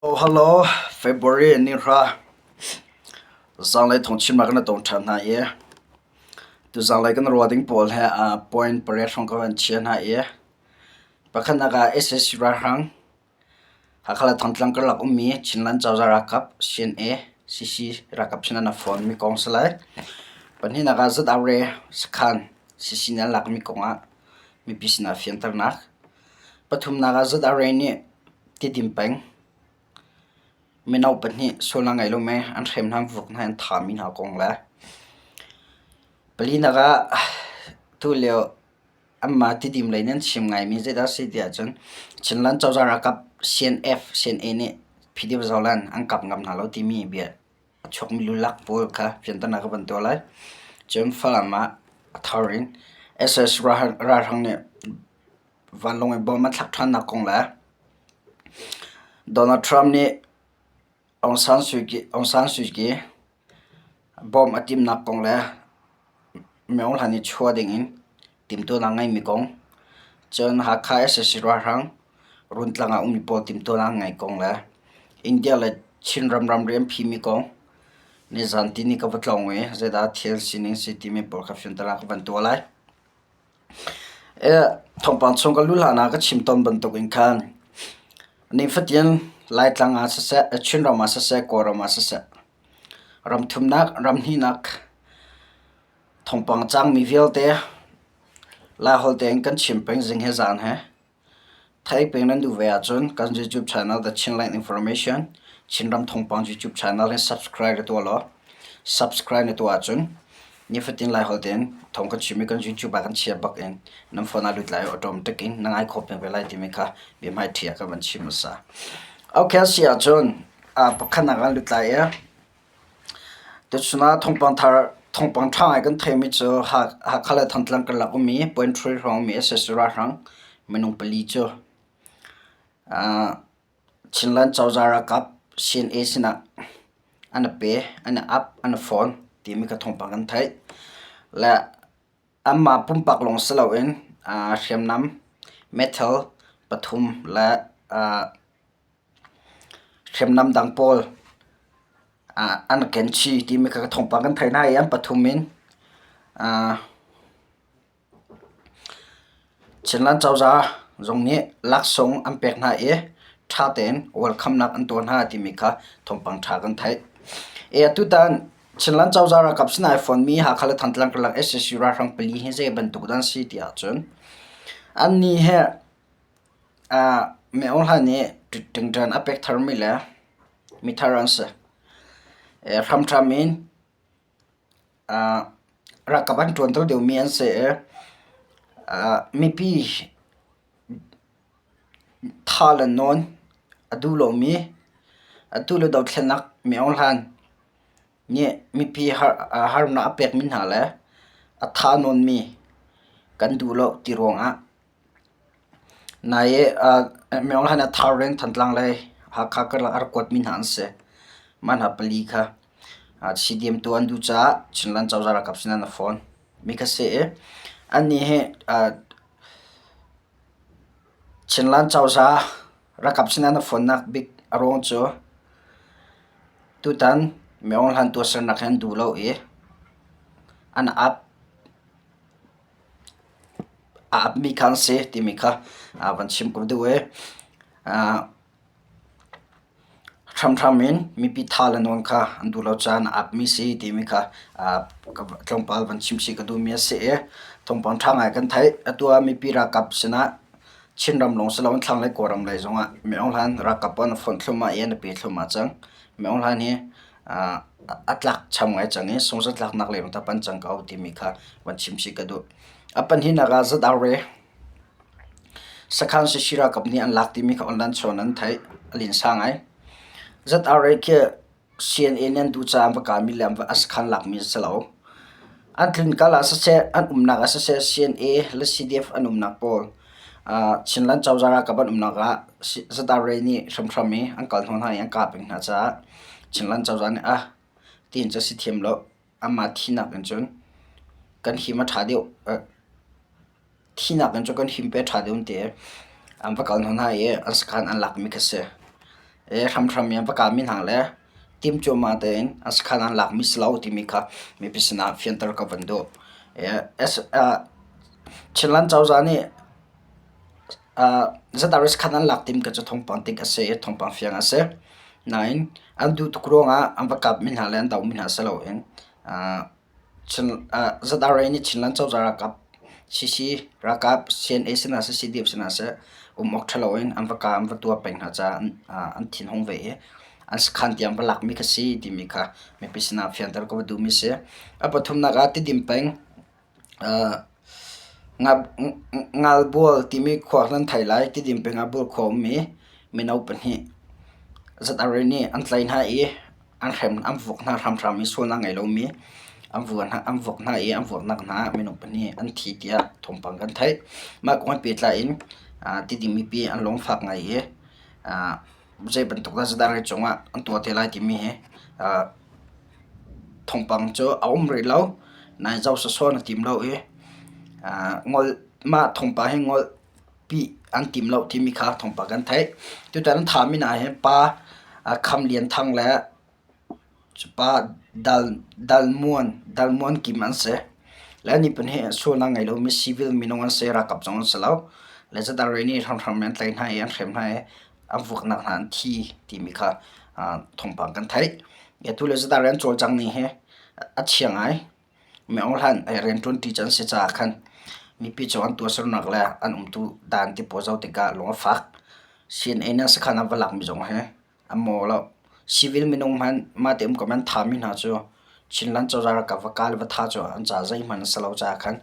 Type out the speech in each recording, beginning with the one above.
Hello, February ni hra zanglei thawngchimnak kan tong ṭhan hna i tuzanglei kan ruah ding pawl he point pariat hrawng ka van chia hna i pakhatnak ah sac ralhrang Hakha le Thantlang karlak ummi Chinland cozah ralkap CNA CC ralkap sin an phone mi kong si lai. Pahnihnak ah ZRA sakhan CC nih an lakmi kong ah mipi sinah fianternak. Pathumnak ah ZRA nih Tidim peng mino pahnih sualnak ngei lomi an hrem hna, an vuk hna i an thahmi hna kong le palinak ah tulio anmah Tidim lei nih an chim ngaimi zeidah a si ti ahcun Chinland cozah ralkap CNF, CNA nih PDF Zoland an kap ngam hna lo timi bia a chuakmi lulak pawl kha fianternak ka van tuah lai. Cun Falam ah a thar in SS ralhrang nih Vanlawng in bom an thlak ṭhannak kong le Donald Trump nih Aung San Suu Kyi bawmh a timhnak kong le Myo Hlan i chuah dingin timhtuahnak ngeimi kong, cun Hakha sac ralhrang Runtlang ah ummi pawl timhtuahnak an ngeih kong le India le Chinram ramri an phimi kong nizan tihni ka va tlawng i zeidah thil sining si timi pawl kha fianter ah ka van tuah lai. Thawngpang chung ka luh hlan ah ka chim tawn bantuk in khan nifatin Laitlang ah siseh, Chinram ah siseh, Kawlram ah siseh ramthumnak, ramhnihnak thawngpang cangmi vialte Laiholh tein kan chim peng zing he zaan he. Theih peng nan duh ve ahcun kan YouTube channel The Chinland Information Chinram Thawngpang YouTube channel hi subscribe na tuah law subscribe na tuah ahcun nifatin Laiholh tein thawng kan chim i kan YouTube ah kan chia bak in nan phone ah lut lai i automatic in na ngai khawh peng ve lai timi kha biahmaiṭhi ah ka van chim hmasa. Okay si ahcun pakhatnak ah lut lai i Tuchun ah thawngpang thar thawngpang ṭha ngai kan theimi cu Hakha le Thantlang karlak ummi Point Tree hrawng ummi sac ralhrang minung pali cu Chinland cozah ralkap CNA sinah an i pe, an i ap, an i fawn timi kha thawngpang kan theih. Le anmah pumpak lawng si loin hriamnam metal pathum le Hriamnam dang pawl an ken chih timi kha thawngpang kan theih hna i an pathum in Chinland cozah zong nih laksawng an pek hna i ṭha tein welcome nak an tuah hna timi kha thawngpang ṭha kan theih. Atutan Chinland cozah ralkap sinah ai fonmi Hakha le Thantlang karlak sac ralhrang pali hi zei bantuk dah an si ti ahcun annih hi Myo Hla nih ṭingṭan a pek tharmi le mithar an si. Hramhram in ralkap an ṭuanter deuhmi an si i mipi tha le nawn a duh lomi atu le dothlennak Myo Hlan nih mipi harnak a pekmi hna le a tha nawnmi kan duh lo ti ruangah Nai i Myo Hlan ah Thar in Thantlang lei Hakha karlak a rak kuatmi hna an si. Mah hna pali kha CDM tuah an duh caah Chinland cozah ralkap sin an i fawn mi kha si i annih hi Chinland cozah ralkap sin an i fawnnak bik a ruang cu tutan Myo Hlan tuahsernak hi an duh lo i an ap. A apmi kha an si timi kha van chim ka duh i hramhram in mipi tha le nawn kha an duh lo caah a apmi si timi kha tlawmpal van chim chih ka duhmi a si i thawngpang ṭha ngai kan theih. Atu ah mipi ralkap sinah Chinram lawng si loin thlanglei Kawlram lei zongah Min Aung Hlaing ralkap an fonh thluahmah i an i pe thluahmah cang. Min Aung Hlaing hi a tlak cham ngai cang i sungzatlaknak lei a pan cang ko timi kha van chim chih ka duh. A pahnihnak ah ZRA sakhan Sisi ralkap nih an lak timi kha online chawn an theih a linsa ngai. ZRA khi CNA nih an duh caah an va kaimi le an va a sakhan lakmi a si lo. An tlunkal ah siseh, an umnak ah siseh CNA le CDF an umnak pawl Chinland cozah ralkap an umnak ah ZRA nih hramhram i an kal hnawh hna i an kah peng hna caah Chinland cozah nih ah tiin cu a si thiam lo. Amah thinak in cun kan him a ṭha deuh. Thinak in cun kan him pe ṭha deuh an ti i an va kal hnawh hna i an sakhan an lakmi kha si. Hramhram in an va kahmi hna le tim cuahmah tein an sakhan an lakmi si lo timi kha mipi sinah fianter ka van duh. Chinland cozah nih ZRA sakhan an lak timi kha cu thawngpang dik a si i thawngpang fiang a si. Nain an duh tuk ruangah an va kapmi hna le an dohmi hna si loin ZRA nih Chinland cozah ralkap CC ralkap CNA si hna seh CDF si hna seh um awk ṭha loin an va kah an va tuah peng hna caah an thinhung ve i an sakhan tiang va lakmi kha si timi kha mipi sinah fianter ka va duhmi si. A pathumnak ah Tidim peng Ngalbual timi khua nan thei lai. Tidim peng ah Bual khua a ummi mino pahnih ZRA nih an tlaih hna i an hrem an vuak hna hramhram i sualnak ngei lomi an vuak hna i an vuaknak hna ah minung pahnih an thi tiah thawngpang kan theih. Mah kong he pehtlai in Tidim mipi an lungfak ngai i zei bantuk dah ZRA cungah an tuah te lai timi hi thawngpang cu a um rih lo. Nain zoh sawsawh na tim lo i ngol mah thawngpang hi ngol pi an tim lo timi kha thawngpang kan theih. Tutan an thahmi hna hi pa Kham Lian Thang le pa Dal Dal Muan Dal Muan Kim an si. Le an miphun hi sualnak ngei lomi civil minung an si, ralkap zong an si lo. Le ZRA nih hramhram in an tlaih hna i an hrem hna i an vuaknak hna an thi timi kha thawngpang kan theih. Atu le ZRA an cawlcang ning hi a chia ngai. Miohlan rianṭuanṭi cu an si caah khan mipi cu an tuahsernak le an umtu dan ti pawl zoh tikah lung a fak. CNA nih sakhan an va lakmi zong hi an maw lo. Civil minung hmanh mah te um ko an thami hna cu Chinland cozah ralkap va kal va tha cu an ca zeihmanh a si lo caah khan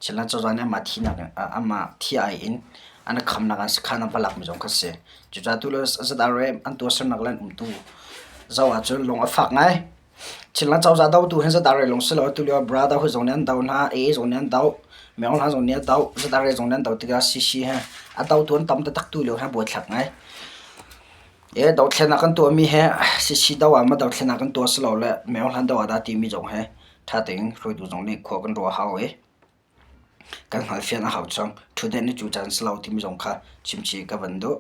Chinland cozah nih amah thinak amah thi ai in an khamnak an sakhan an va lakmi zong kha si. Cucaah tu le ZRA an tuahsernak le an umtu zoh ahcun lung a fak ngai. Chinland cozah dotu hi ZRA lawng si lo tulio Brotherhood zong nih an doh hna, AA zong nih an doh, Myo Hla zong nih a doh, ZRA zong nih an doh tikah CC he a dotu an tam taktak tu lio he buaithlak ngai. E dothlennak kan tuahmi he CC do ah ma dothlennak kan tuah si lo le Myo Hla do ah dah timi zong he ṭha tein hruaitu zong nih khua kan ruah hau i kan hngalhfian a hau cang. Ṭhutdenh nih cu caan si lo timi zong kha chimchih ka van duh.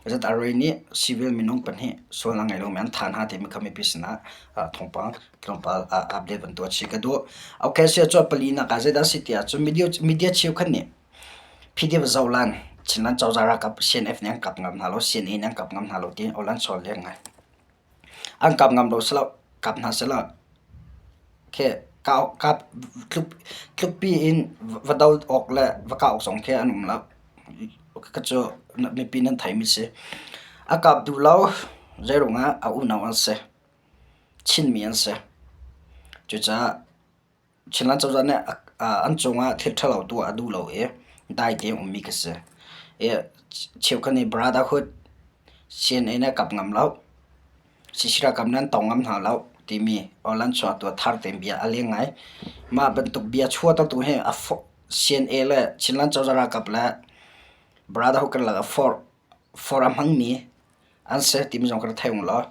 ZRA nih civil minung pahnih sual a ngei lomi an thah hna timi kha mipi sinah thawngpang tlawmpal update van tuah chih ka duh. Okay, sia cu palinak ah zeidah si ti ahcun media, media cheukhat nih PDF zohlan Chinland cozah ralkap CNF nih an kap ngam hna lo, CNA nih an kap ngam hna lo tiin aw an chawl leng ngai. An kap ngam lo silo, kap hna silo. Khi kap tlukpi in va do awk le va kah awk zong khi an um lo. Ka cu mipi nan theimi si. A kap duh lo, zeiruang ah a unau an si. Chinmi an si. Cucaah Chinland cozah nih an cungah thil ṭhalo tuah a duh lo i dai tein ummi ka si. Cheukhat nih Brotherhood CNA nih a kap ngam lo, CC ralkap nih an tong ngam hna lo timi aw-lan chuah tuah thar tein bia a leng ngai. Mah bantuk bia chuahtertu hi CNA le Chinland cozah ralkap le Brotherhood karlak ah forh a hmangmi an si timi zong ka rak thei ung law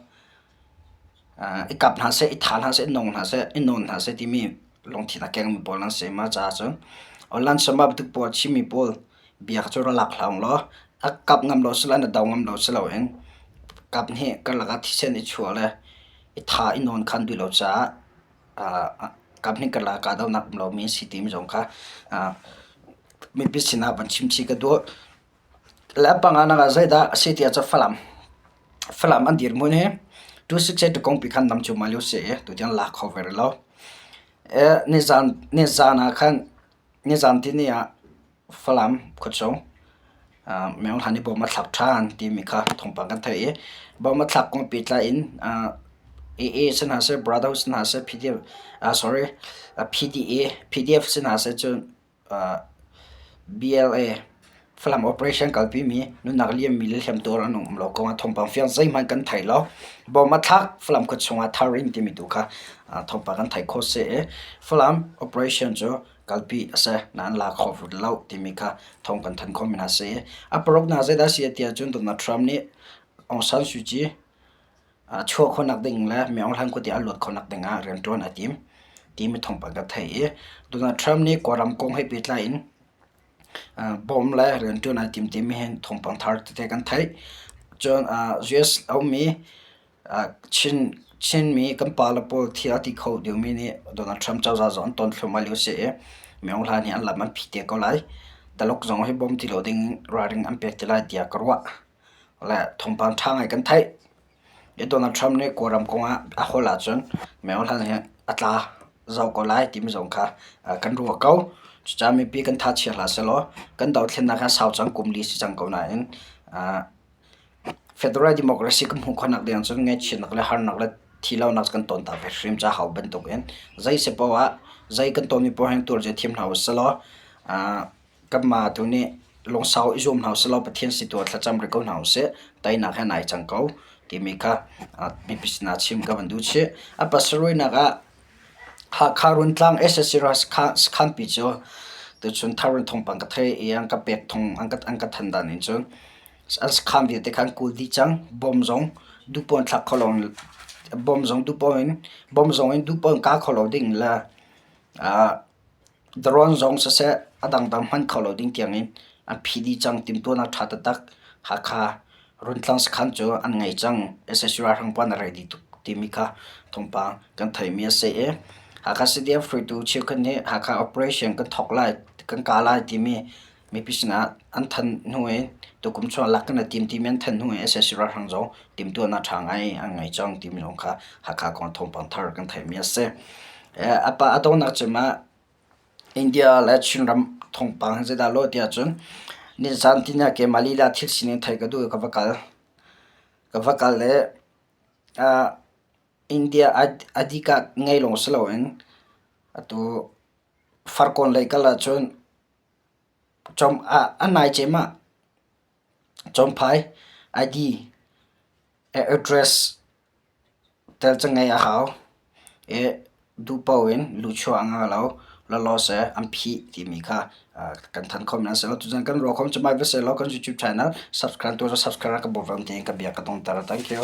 i kap hna seh, i tha hna seh, i nong hna seh, i nawn hna seh timi lungthin a kengmi pawl an si. Mah caah cun online sama bantuk pawl Chinmi pawl bia kha cu rak lak hlah ung law a kap ngam lo si lo, na do ngam lo si loin kap hnih karlak ah thisen i chuah le i tha i nawn kha an duh lo caah kap hnih karlak ah kahdohnak um lomi a si timi zong kha mipi sinah van chim chih ka duh. Le panganak ah zeidah a si ti ahcun Falam. Falam an dirhmun hi 268 tukongpi khan nam cu lio si i tutiang lak kho ve rih lo. Nizan, nizan ah khan, nizan tini ah Falam khuachung Myo Hlan i bom a thlak ṭhan timi kha thawngpang kan theih i bom a thlak kong pehtlai in AA si hna seh, Brotherhood si hna seh, PDF, sorry, PDA, PDF si hna seh cun BLA Falam operation kalpimi nunnak liammi le hliamtuar an um lo kong ah thawngpang fiang zeihmanh kan thei lo. Bom a thlak Falam khuachung ah Tharing timi tu kha thawngpang kan theih khawh si i Falam operation cu kalpi a si nain la kho lo timi kha thawng kan thanh khawhmi hna si i a paruk hna zeidah a si ti ahcun Donald Trump nih Aung San Suu Kyi chuah khawhnak ding le Myo Hlan khuate a luat khawhnak ding ah rianṭuan a tim timi thawngpang ka theih i Donald Trump nih Kawlram kong he pehtlai in bawm le rianṭuan ai tim timi hin thawngpang thar tete kan theih. Cun US a ummi Chinmi kan pale pawl thil a ti kho deuhmi nih Donald Trump cozah zong an ton thluahmah lio a si i Myo Hla nih an lam an phih te ko lai. Taluk zong hi bawm ti lo ding ralring an pek te lai tiah ka ruah. Le thawngpang ṭha ngai kan theih. Hi Donald Trump nih Kawlram kong ah a holh ahcun Myo Hla hi a tla zau ko lai timi zong kha kan ruah ko. Cucaah mipi kan tha chia hlah sehlaw kan dothlennak hi a sau cang kum li si cang ko nain Federal democracy kan hmuh khawhnak ding cun ngaihchiatnak le harnak le thilonak kan ton ta ve hrim ca hau bantukin zei si paoh ah zei kan tonmi paoh hin tuar zia thiam hna usih law kanmah tu nih lungsau i zuam hna usih law Pathian si tu ah thlacam rih ko hna usih. Teinak he nai cang ko timi kha mipi sinah chim ka van duh chih. A pasarihnak ah Hakha Runtlang sac sakhanpi cu tuchun Tharun thawngpang ka theih i an ka pek thong an ka thanh dan in cun an sakhan vialte kha an kawl dih cang. Bom zong duhpoh in thlak kho lo bom zong duhpoh in bom zong in duhpoh in kah kho lo ding le Drone zong siseh a dangdang hman kho lo ding tiangin an phih dih cang. Timhtuahnak ṭha taktak Hakha Runtlang sakhan cu an ngei cang. Sac ralhrang pawl an ready tuk timi kha thawngpang kan theihmi a si i Hakha CDF hruaitu cheukhat nih Hakha operation kan thawk lai, kan kah lai timi mipi sinah an thanh hnu in tukum chung ah lak kan i tim timi an thanh hnu in sac ralhrang zong timhtuahnak ṭha ngai an ngei cang timi zong kha Hakha kong thawngpang thar kan theihmi a si. A pa a donghnak cem ah India le Chinram thawngpang hi zeidah lawh tiah cun nizan tihni ah keimah lila thil sining theih ka duh i ka va kal. Ka va kal i India ID card ngei lawng si loin atu Farkawn lei kal ahcun a nai cem ah Cawmphai ID address tel cu ngeih a hau i duhpaoh in luchuah a ngah lo. Lawlaw seh an phih timi kha kan thanh kho men a si lo. Tucun kan ruah kho. Cumai va seh law kan YouTube channel subscribe tu subscribe ka bawm tiin ka bia ka dongter. Thank you.